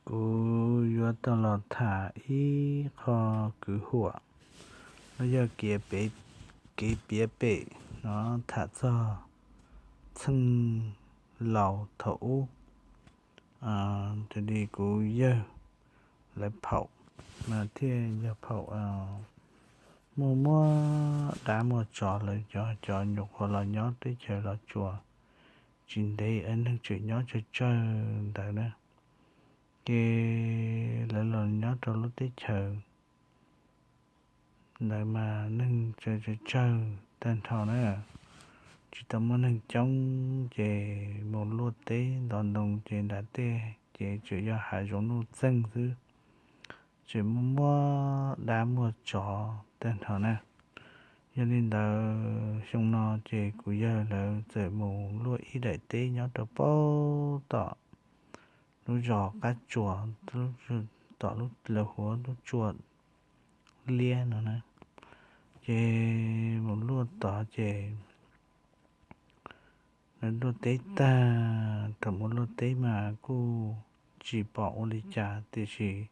Kuv yuav tau los tham ib qho kwv huam, los yog kev piav pem no, tham txog txheej laus thaum ub, raws li kuv yawg lawv phaum, mas thiaj yog phaum muaj muaj dab muaj tsov, lawv cov cov nyuam qhuav los nyob teb chaws Los Tsuas tsis ntev, neeg tseem nyob tsawg tsawg ntawd na. Ces lawv los nyob rau lub teb chaws ntawd mas neeg tsawg tsawg tag nrho na, tsis tau muaj neeg coob, ces mus luaj teb ntov ntoo ces nram tej ces tseem yog hav zoov nuj txeeg xwb, tseem muaj muaj dab muaj tsov tag nrho na. Yog li ntawd xyoo no ces kuv yawg lawv txawm mus luaj ib daim teb nyob rau pem tom lub zos Qab Tsuas, tom lub, lawv hu ua lub Tsua Liab no na. Ces mus luaj tod ces lawv luaj teb tag, thaum mus luaj teb mas kuj tsis pom ua li cas, tiam sis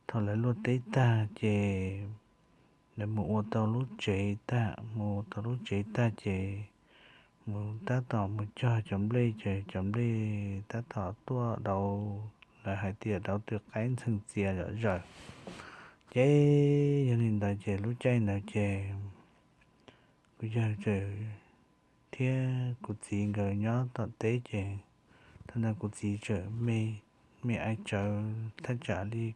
thaum lawv luaj teb tag ces lawv mus ua tau lub tsev tag, mus tau lub tsev tag ces mus tab tom mus cog cov nplej, ces cov nplej tab tom tuaj dauv, lawv hais tias dauv tw qaib ntxhee txias zom zaws. Ces yog li ntawd ces lub caij ntawd ces kuv yawg txawm thiab kuv txiv nkawd nyob tom teb ces thaum ntawd kuv txiv tseem me, me aiv tsawv, thaj tsam li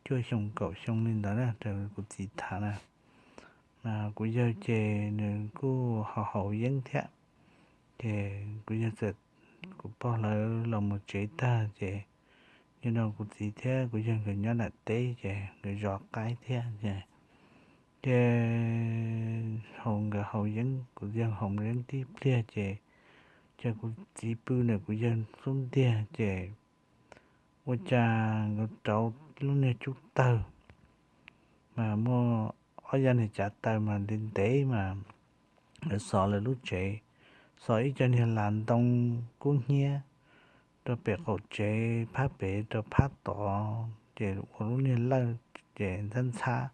cuaj xyoo kaum xyoo li ntawd na, raws kuv txiv tham na. Mas kuv yawg ces nws kuj haus haus yeeb thiab, ces kuv yawg txawm, kuv pog lawv los mus tsev tag ces yog no kuv txiv thiab kuv yawg nkawd nyob nram teb ces nkawd zov qaib thiab ces, ces haus, nkawd haus yeeb, kuv yawg haus yeeb tib pliag ces, ces kuv txiv pw ntawm kuv yawg xub ntiag ces ua cas nkawd rauv lub niag cub tawg, mas muaj ob yam niag cav taws mas ntev ntev mas lawv xov lawv lub tsev, xov ib co niag las ntoo kub hnyiab rau pem qaum tsev phab pem rau phab tod, ces ua lub niag lawj ces ntxhab ntxhab,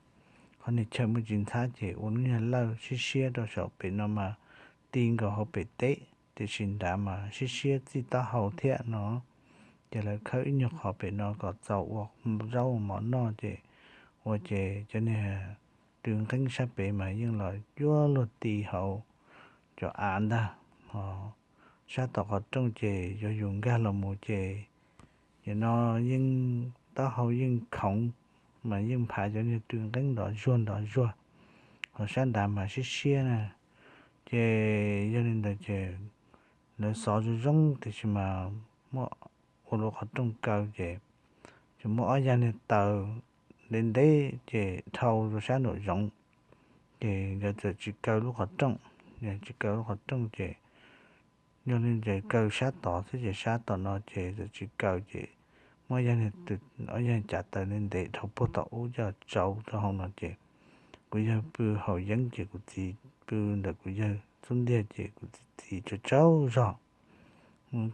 qhov niag chaw muaj tsis ntxhab ces ua lub niag lawj siab siab rau saum pem no mas ti nkaus hauv pem teb, tiam sis nrad mas siab siab txij taub hau thiab no. Ces lawv khawb ib nyuag qhov pem no kom txaus ua zaub ua mov noj ces ua ces cov niag tw nqeeb sab pem mas yeej los cuab luag ti hauv cov av ntag. Ho sab tom qhov rooj ces yog yus nkag los mus ces, ces no yeej, taub hau yeej khoov, mas yeej phav cov niag tw nqeeb nrov zuag nrov zuag, ho sab nrad mas siab siab na. Ces yog li ntawd ces lawv xov zoo zoo tiam sis mas muaj ua lub qhov rooj kaw ces, ces muaj ob yam niag taws ntev ntev ces dhau rau sab nraum zoov, ces nkawd txawm tsis kaw lub qhov rooj, tsis kaw lub qhov rooj ces yog li ces kaw sab tod xwb ces sab tom no ces txawm tsis kaw ces muaj ob yam niag cav taws ntev ntev dhau puag tom ub coj tsauv rau hauv no ces kuv yawg pw haus yeeb ces kuv txiv pw ntawm kuv yawg xub ntiag ces kuv txiv tsaug tsaug zog.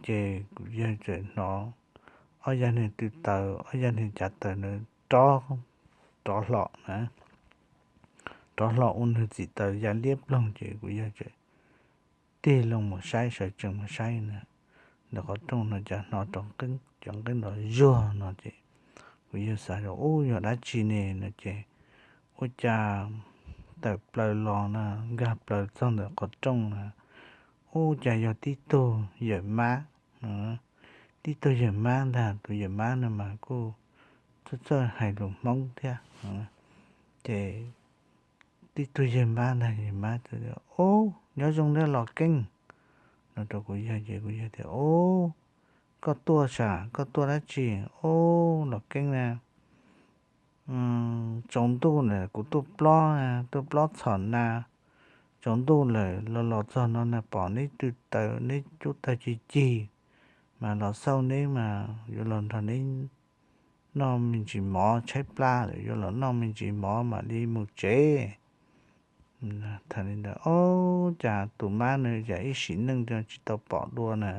Ces kuv yawg txawm hnov ob yam niag tw taws, ob yam niag cav taws na rov, rov hlo na, rov hlo ua nws txim taws ya liab ploog ces kuv yawg txawm tig loo mus saib, sawv tsees mus saib na, ntawm qhov rooj no cas hnov cov nqeeb nrov zuag no ces kuv yawg xav tias ub yog dab tsi ne no ces ua cas tawm plaws los na, nkag plaws txog ntawm qhov rooj na, ub cas yog tib tug yawm mab, tib tug yawm mab ntag. Tus yawm mab no mas kuj txawj txawj hais lus Hmoob thiab. Ces tib tug yawg mab ntag, yawg mab tias, Ub, nyob zoo nawb Los Keeb, no rau kuv yawg ces kuv yawg tias, Ub, koj tuaj sav, koj tuaj dab tsi? Ub, Los Keeb na, tsaus ntuj lawm kuv tuaj plob, tuaj plob txhom na, tsaus ntuj lawm los los txog no na pom neb tw taws, neb cub tawg cig cig, mas los xauj neb mas yuav los nrog neb noj me ntsis mov, tshaib plab lawm yuav los noj me ntsis mov mam li mus tsev. Thaum li ntawd, Ob, cas tus mab no cas ib sim neej tsis tau pom dua na,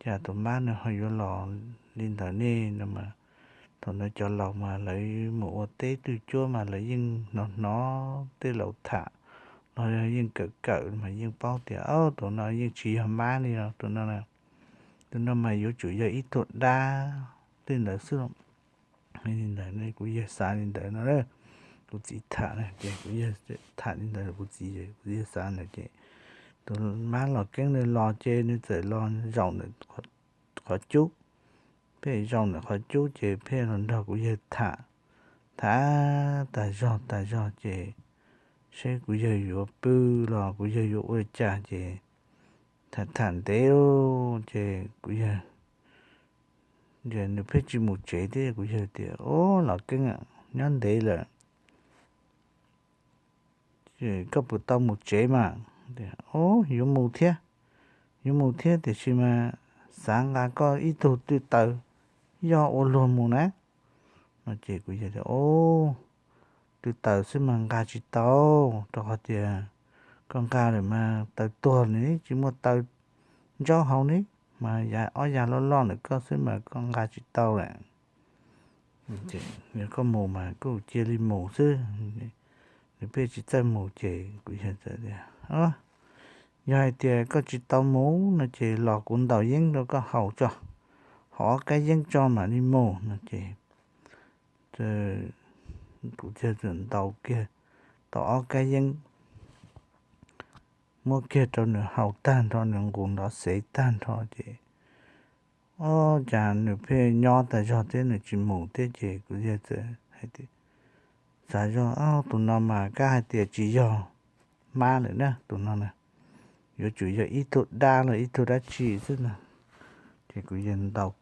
cas tus mab no ho yuav los li ntawd ne no mas. Thaum ntawd cov laus mas lawv mus ua teb twj cuab mas lawv yeej hnov hnov tej laus tham los yeej kawm kawm mas yeej paub tias, o, tus no yeej tsis yog mab li os, tus no, tus no mas yuav tsum yog ib tug dab tej ntawd xwb. Li ntawd kuv yawg xav li ntawd no, kuv txiv tham na ces kuv yawg tham li ntawd kuv txiv, kuv yawg xav ntawd ces tus mab los keeb ntawd los ces nws txawm los zaum ntawm qhov cub, pheej zaum ntawm qhov cub ces pheej los nrog kuv yawg tham, tham tas zog tas zog ces seb kuv yawg yuav pw los kuv yawg yuav ua cas ces tham tham ntev ces kuv yawg, nws pheej tsis mus tsev thiab, kuv yawg tias, o, los keeb nyob ntev lawm, koj puas tau mus tsev mas? O, yuav mus thiab, yuav mus thiab tiam sis mas xav nqa koj ib tug tw taws yoj ua luag mus na. No ces kuv yawg tias, o, tw taws xwb mas nqa tsis tau, rau qhov tias koj nqa lawm mas taws tuag li tsis muaj taws ntsaub hauv li, mas ob yav loj loj ntawm koj xwb mas koj nqa tsis tau lawm. Yog koj mus mas kuj cia li mus xwb. Nws pheej tsis txawj mus ces kuv yawg tias, yog hais tias koj tsis tau mus no ces los kuv ntaus yeeb rau koj haus tso, haus ob kab yeeb tso mam li mus no ces kuv yawg txawm ntaus kiag tau ob kab yeeb, muab kiag rau nws haus tag nrho, nws nqus nrov xev tag nrho ces, o, cas nws pheej nyob tas zog thiab nws tsis mus thiab ces kuv yawg txawm hais tias, xav zog, o, tus no mas kab hais tias tsis yog mab lawm na, tus no na yuav tsum yog ib tug dab los ib tug dab tsi xwb na. Ces kuv yawg ntaus,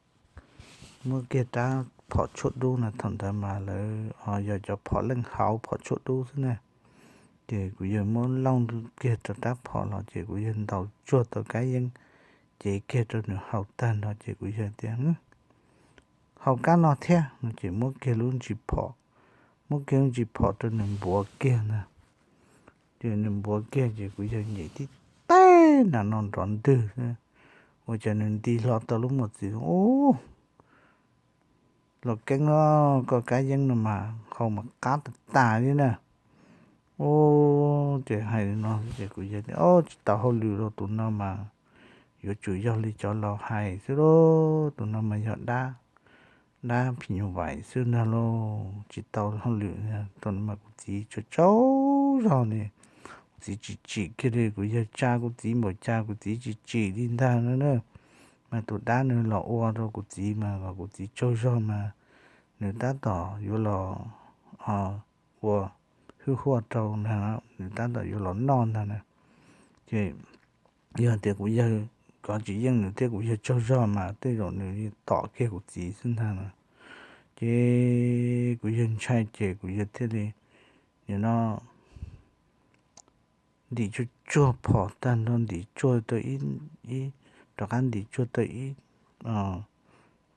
muab kiag rab phom tshuaj dub no, thaum ntawd mas lawv yog cov phom leej hauv phom tshuaj dub xwb na. Ces kuv yawg muab looj kiag rau rab phom los ces kuv yawg ntaus tsuag tau kab yeeb, cev kiag rau nws haus tag nrho ces kuv yawg tias, haus kab no thiab no ces muab kiag lub ntsis phom, muab kiag lub ntsis phom rau nws npuav kiag ntag. Ces nws npuav kiag ces kuv yawg nyem tib teg nram no nrov ntwg, ua cas nws nti hlo tau lub mos txwv, u, los keeb los koj kab yeeb no mas haus mas qab tas tas li na. U, ces hais li no ces kuv yawg tias, o, tsis tau hauj lwm los tus no mas yuav tsum yog li cov laus hais xwb lauj, tus no mas yog dab, dab phim nyuj vais xwb ntag lauj, tsis tau hauj lwm. Thaum no mas kuv txiv tsaug tsaug zog li, kuv txiv tsis tsim kiag li, kuv yawg tsa kuv txiv npaum cas kuv txiv tsis tsim li ntag no na. Mas tus dab nws los ua rau kuv txiv mas los kuv txiv tsaug zog mas nws tab tom yuav los ua hwj huaj rau ntag, nws tab tom yuav los noj ntag na. Ces yog tias kuv yawg kov tsis yeej nws thiab kuv yawg tsaug zog mas tej zaum nws tom kiag kuv txiv xwb ntag na. Ces kuv yawg ntshai ces kuv yawg thiaj li, nim no ntim tsuag tsuag phom tag nrho, ntim tsuag tau ib, rov qab ntim tsuag tau ib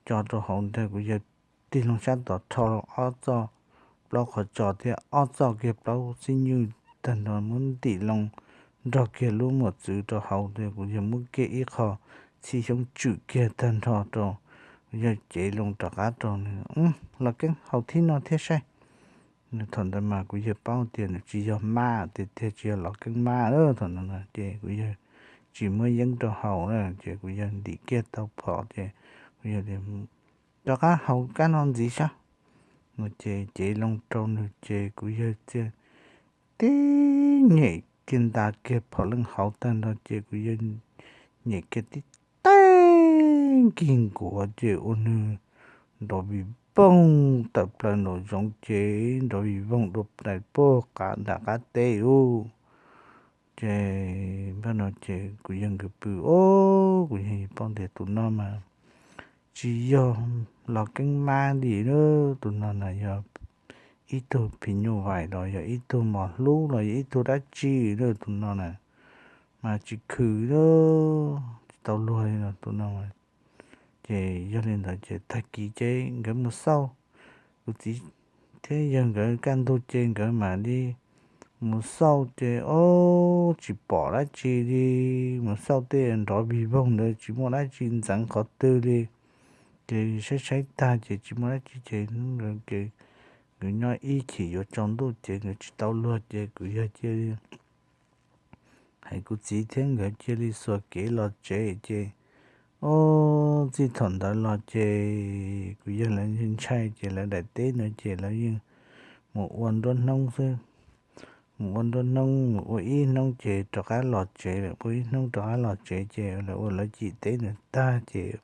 co rau hauv ntag, kuv yawg tig loo sab tod rho ob txoj plaub qhov tso thiab ob txoj kiag plaub xib nyuj tag nrho, muab ntim loo nrog kiag lub mos txwv rau hauv ntag, kuv yawg muab kiag ib qho txhij xyoob tswm kiag tag nrho rau, kuv yawg cev loo rov qab rau nws, los keeb haus thib no thiab saib. Nws thaum ntawd mas kuv yawg paub tias nws tsis yog mab tiag tiag, tsis yog los keeb mab lawm thaum ntawd na, ces kuv yawg tsis muab yeeb rau haus na, ces kuv yawg ntim kiag tau phom ces kuv yawg rov qab haus kab no ntxiv saib no, ces cev loo rau nws ces kuv yawg thiaj tib nyem kiag nta kiag phom leej hauv tag nrho ces kuv yawg nyem kiag tib teg nkig nkuav ces ua nws nrov vij voog tawm plaws nraum zoov ces nrov vij voog dua plaws puag nram qab teb ub. Ces npaj no ces kuv yawg nkawd pw, o, kuv yawg paub tias tus no mas tsis yog los keeb mab li, tus no na yog ib tug phim nyuj vais los yog ib tug mos hlub los yog ib tug dab tsi, tus no na mas tsis khwv, tsis tau luag li no tus no. Ces yog li ntawd ces tag kis ces nkawd mus xauj, kuv txiv thiab yawg nkawd kaj ntug ces nkawd mam li mus xauj ces, o, tsis pom dab tsi li, mus xauj tej nrov vij voog ntawd tsis muaj dab tsi ntxeev qhov twg li. Ces saib saib tag ces tsis muaj dab tsi ces hnub ntawd ces nkawd nyob ib chim yuav tsaus ntuj ces nkawd tsis tau luag ces kuv yawg cia li hais kuv txiv thiab nkawd cia li xuas kev los tsev ces, o, txij thaum ntawd los ces kuv yawg lawv ntshai ces lawv daim teb no ces lawv yeej mus ua nruab hnub xwb. Mus ua nruab hnub, mus ua ib hnub ces rov qab los tsev, ua ib hnub rov qab los tsev ces lawv ua lawv cim teb ntawd tag ces,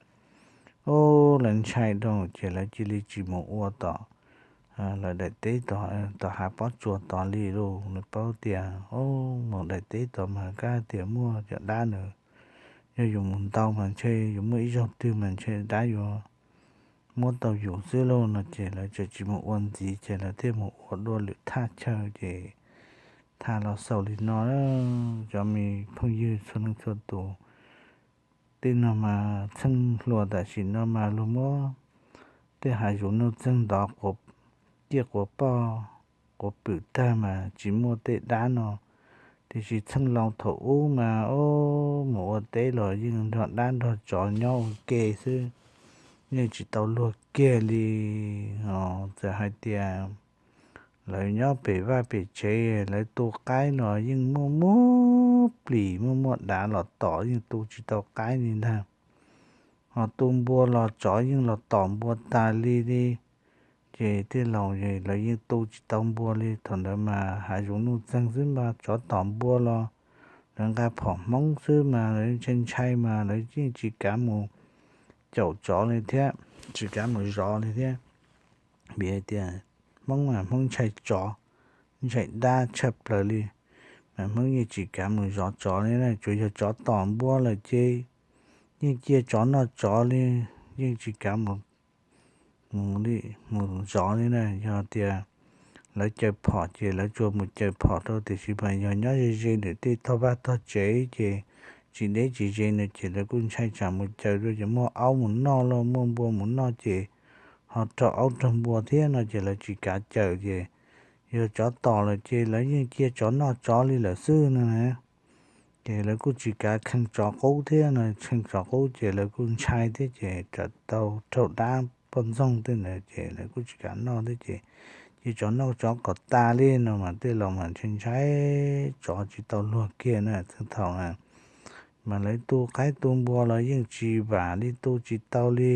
o, lawv ntshai dhau ces lawv cia li tsis mus ua tom lawv daim teb tod, tom hav pob tsuas tod li lauj. Lawv paub tias, o, mus daim teb tod mas kab tias muaj cov dab na, yog yus mus ntaus mas ntshe yus muaj ib zaug twg mas ntshe dab yuav muab tau yus xwb lauj no ces lawv tseem tsis mus ua ntxiv ces lawv thiaj mus ua dua lwm thaj chaw ces tham los xaus li no. Cov me phooj ywg txhua leej txhua tus, tej no mas txheej hluas tam sim no mas luag muab tej hav zoov nuj txeeg ntov quav ciaj quav poj quav pwm tag mas tsis muaj tej dab no. Tiam sis txheej laus thaum ub mas, o, mus ua teb los yeej nrog dab nrog tsov nyob ua ke xwb, yeej tsis tau luag kiag li. Txawm hais tias lawv nyob pem vaj pem tsev, lawv tu qaib los yeej muaj muaj plis muaj muaj dav los tom yeej tu tsis tau qaib li ntag. Ho tu npua los tsov yeej los tom npua tas li li. Ces tej laus lawv yeej tu tsis tau npua li. Thaum ntawd mas hav zoov nuj txeeg xwb mas tsov tom npua los lawv nqa phom Hmoob xwb mas lawv ntshai ntshai mas lawv yeej tsis kav mus caum tsov li thiab, tsis kav mus zov li thiab. Vim hais tias Hmoob mas Hmoob ntshai tsov, ntshai dab tshaj plaws li, mas Hmoob yeej tsis kav mus zov tsov li na. Tsuas yog tsov tom npua lawm ces yeej cia tsov noj tsov li, yeej tsis kav mus, mus li, mus zov li na. Yog tias lawv caws phom ces lawv tsuas mus caws phom rau, tiam sis mas yog nyob ze ze ntawm tej tog vaj tog tsev ces tsis deb tsis ze no ces lawv kuj ntshai tsam mus caws rau ces muaj aub mus noj los muaj npua mus noj ces ho raug aub raug npua thiab no ces lawv tsis kav caws ces yog tsov tom lawm ces lawv yeej cia tsov noj tsov li lawm xwb no na. Ces lawv kuj tsis kav kheej tsov qub thiab no, kheej tsov qub ces lawv kuj ntshai thiab ces tsam tau raug dab poj ntxoog tej ntawd ces lawv kuj tsis kav noj thiab ces cia tsov noj tsov kom tas li no mas tej laus mas ntshai ntshai tsov tsis tau luag kiag na. Txheej thaum na mas lawv tu qaib tu npua los yeej tsis vam li, tu tsis tau li.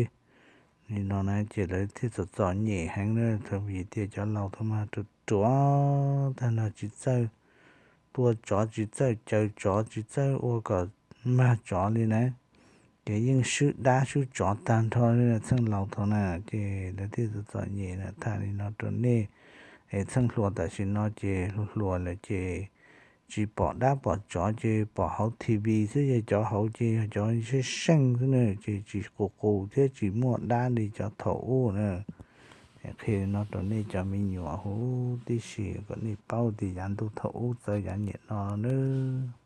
Li no na ces lawv thiaj txom txom nyem heev na, vim tias cov laus thaum mas ruam ruam tag nrho, tsis txawj tua tsov, tsis txawj caw tsov, tsis txawj ua kom mag tsov li na. Ces yeej swb dab swb tsov tag nrho li na txheej laus thaum na. Ces lawv thiaj txom txom nyem na. Tham li no rau nej es txheej hluas tam sim no ces hluas hluas lawm ces tsis pom dab pom tsov ces pom hauv T V xwb, yog cov hauv ces yog cov seej seej xwb na, ces tsis qus qus thiab tsis muaj dab li cov thaum ub na. Qhia li no rau nej cov me nyuam huv tib si kom nej paub tias yav ntuj thaum ub txawv yav niam no nawb.